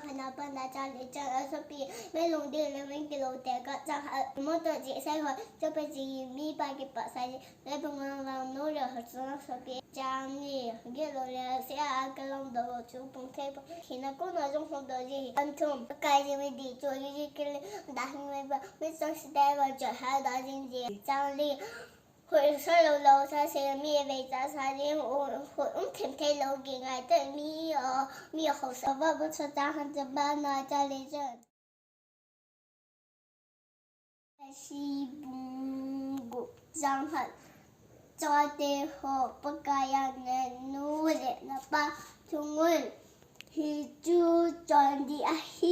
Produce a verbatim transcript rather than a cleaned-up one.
Khana pan da chang le chang a sopi, me lung ding le me kilo te ka chang ha, mo to ji sai ho, cho pe ji mi pa ki pa sai ji, le bung wang wang no le ho chang sopi, chang ni, ge lo le se a ka long do chu pung thei pa, khi na ko na jong ho do ji, an thum, kai ji me di cho ji ji ki le, da hi me ba, me chang si dai ba cho ha da jing ji, chang li, Hoi sa lo lo sa se mi ve cha sa ni u hoi um them thei lo ki ngai te mi o mi ho sa va bu sa ta han cha ba na cha le cha. Si bung gu jang han cha te ho Pakaiya ne nu le na pa thungun hi chu chon di a hi.